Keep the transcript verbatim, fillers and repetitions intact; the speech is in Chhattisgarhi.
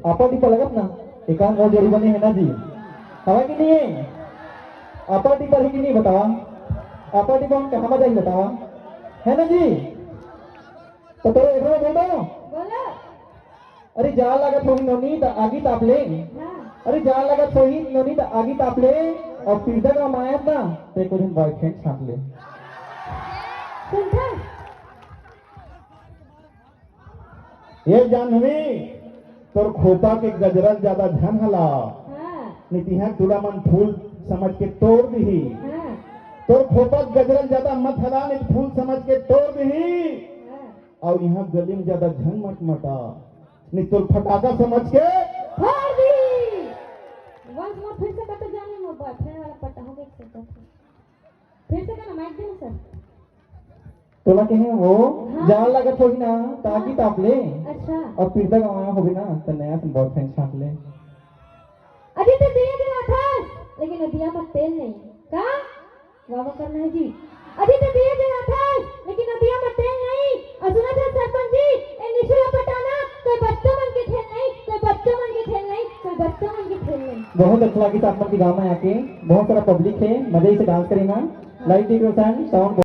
अपर डिपर लगत ना, एकान बहुत जरूरी बने है ना जी, हवा कि नहीं है? अपर डिपर है कि नहीं बतावा? अपर डिपर हम कहाँ बजाई बतावा, है ना जी? तो तोरे एकरो बोल दो। बोलो। अरे जा लागत होही नोनी त आगी ताप ले। हाँ। अरे जा लागत होही नोनी त आगी ताप ले। और पिरदा का मायत ना, ते को दिन बॉयफ्रेंड छाप ले। सुनता। ये जानवी, तोर खोपा के गजरल ज्यादा झन हला। हाँ। नितिहा टूरा मन फूल समझ के तोड़ दिही। हाँ। तोर खोपा के गजरल ज्यादा मत हला, नहीं फूल समझ के तोड़ दिही। हाँ। अउ इहाँ गली में ज्यादा झन मटमटा, नहीं तोर फटाका समझ के फोड़ दी। वंश में फिर से कत जाने मोर बॉयफ्रेंड वाला पटा हो गया से तो। फिर से कहना माइक दे सर। तोला कहे वो हाँ। जान लागत होही ना, ताकि हाँ। ताप ले। अच्छा। अब पिरदा गवाया होही ना, तो नया से बॉयफ्रेंड छाप ले। अजी तो दिए दे था, लेकिन अदिया में तेल नहीं। का? वाह, वाह करना है जी। अजी तो दिए दे था, लेकिन अदिया में तेल नहीं। और सुना था सरपंच जी, ए निशुला पटाना कोई बच्चा मन के खेल नहीं, कोई बच्चा मन के खेल नहीं, कोई बच्चा मन के खेल नहीं। बहुत अच्छा लगी आप मन के गाँव में आके, बहुत सारा पब्लिक है, मजे से डांस करेगा। Light decoration, sound